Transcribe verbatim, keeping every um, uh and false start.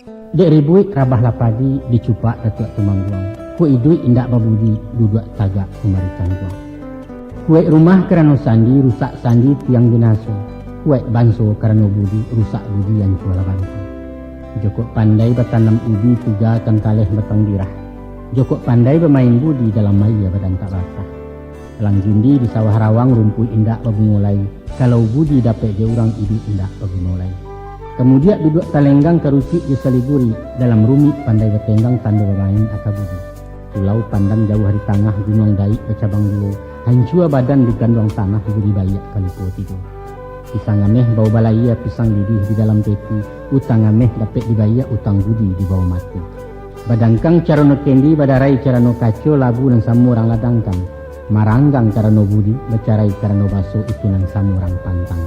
Dek ribuik rabahlah padi, dicupak Datuak Tumangguang. Kuaik iduik indak babudi, duduak tagak kumari cangguang. Kuaik rumah karano sandi, rusak sandi tiang binaso. Kuaik banso karano budi, rusak budi ancualah banso. Jokok pandai batanam udi, tuga kan taleh batang birah. Jokok pandai bamain budi, dalam aia badantak basah. Langgundi di sawah rawang, rumpuik indak babungo lai. Kalau budi dapek dek urang, iduik indak baguno lai. Kamudiak duduak talenggang, karucuik jo saliguri, dalam rumik pandai batenggang, tando bamain aka budi. Pulau Pandan jauah di tangah, gunuang Daik bacabang duo, hancua badan diganduang tanah, budi baliak ka lupo tigo. Pisang ameh bao balayia, pisang lidih di dalam peti, utang ameh dapek dibayia, utang budi dibawa mati. Badangkang carano kendi, badarai carano kaco, labu nan samo urang ladangkan. Maranggang karano budi, bacarai karano baso, itu nan samo urang pantang.